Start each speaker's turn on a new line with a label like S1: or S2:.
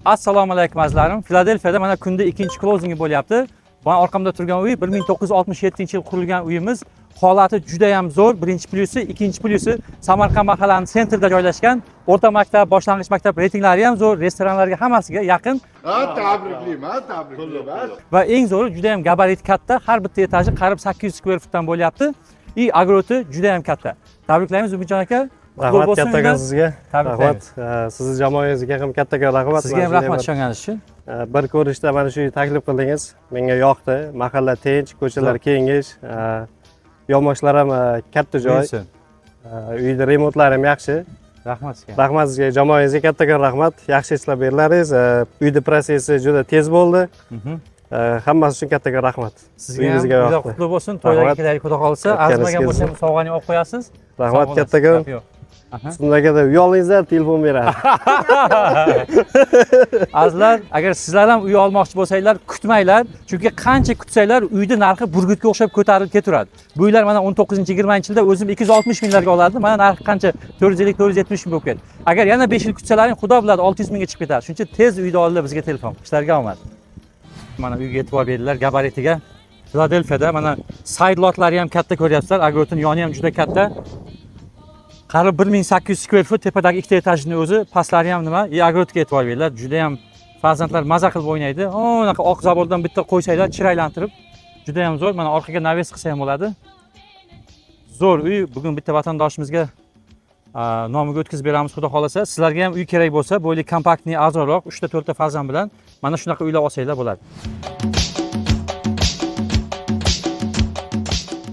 S1: Assalomu alaykum, azizlarim. Filadelfiyada mana kunda ikkinchi closing bo'lyapti. Mana orqamda turgan uy 1967 yil qurilgan uyimiz. Holati juda ham zo'r. Birinchi plyusi, ikkinchi plyusi Samarqand mahallani центр da joylashgan. O'rta maktab, boshlang'ich maktab reytinglari ham zo'r, restoranlarga hammasiga yaqin.
S2: Ha, tabriklayman, tabriklayman.
S1: Va eng zo'ri, juda ham gabarit katta. Har bitta etaji qariyb 800 square footdan bo'lyapti. И огород i juda ham katta. Tabriklaymiz, Umidjon aka. Qutlug'
S3: Rahmat
S1: bo'lsin
S3: kattakon
S1: uyda.
S3: sizga.
S1: Tabriklaymiz.
S3: Rahmat. Sizni jamoangizga ham kattakon rahmat.
S1: Sizga ham
S3: Mana shunday
S1: rahmat ishonganingiz uchun.
S3: Bir ko'rishda mana shu uyni taklif qildingiz. Menga yoqdi. Mahalla tinch, ko'chalar kengish, yonboshlar ham katta joy.
S1: Buyursin.
S3: Uyda remontlari ham yaxshi.
S1: Rahmat sizga.
S3: Rahmat sizga, jamoangizga kattakon rahmat. Yaxshi ishlab berdilaringiz. Uyda prosessi juda tez bo'ldi. Hammasi uchun kattakon rahmat.
S1: Sizga ham
S3: Uyimizga
S1: uyda
S3: yoqdi.
S1: qutlug' bo'lsin. To'ylarga
S3: Rahmat.
S1: kelaylik, xudo xohlasa.
S3: Aytganingiz
S1: Arzimagan bo'lsa ham
S3: kelsin.
S1: Sovg'ani olib qo'yasiz.
S3: Rahmat
S1: Sog' bo'lasiz.
S3: kattakon.
S1: Gap yo'q. Aha.
S3: Shundagada uy olingizlar, telefon beradi.
S1: Azizlar, agar sizlar ham uy olmoqchi bo'lsanglar, kutmanglar. Chunki qancha kutsanglar, uyni narxi burgutga o'xshab ko'tarilib ketaveradi. Bu uylar mana 19-20 yilda o'zim 260 minglarga olardim. Mana narxi qancha, 450, 470 ming bo'lib ketdi. Agar yana 5 yil kutsalaring, xudo biladi, 600 mingga chiqib ketadi. Shuning uchun tez uyni olinglar, bizga telefon. Ishlarga omad. Mana uyga e'tibor berdilar gabaritiga. Filadelfiyada mana side lotlari ham katta, ko'ryapsizlar. Огород ini yoni ham juda katta. Qariyb 1800 square foot tepadagi ikkita etajni o'zi, pastlari ham nima, и огород ga e'tibor beringlar. Juda ham farzandlar maza qilib o'ynaydi. Unaqa oq забор dan bitta qo'ysanglar, chiroylantirib, juda ham zo'r. Mana orqaga навес qilsa ham bo'ladi. Zo'r uy. Bugun bitta vatandoshimizga nomiga o'tkazib beramiz, xudo xohlasa. Sizlarga ham uy kerak bo'lsa, bo'yli, компактный, arzonroq, 3 ta 4 ta farzand bilan mana shunaqa uylar olsanglar bo'ladi.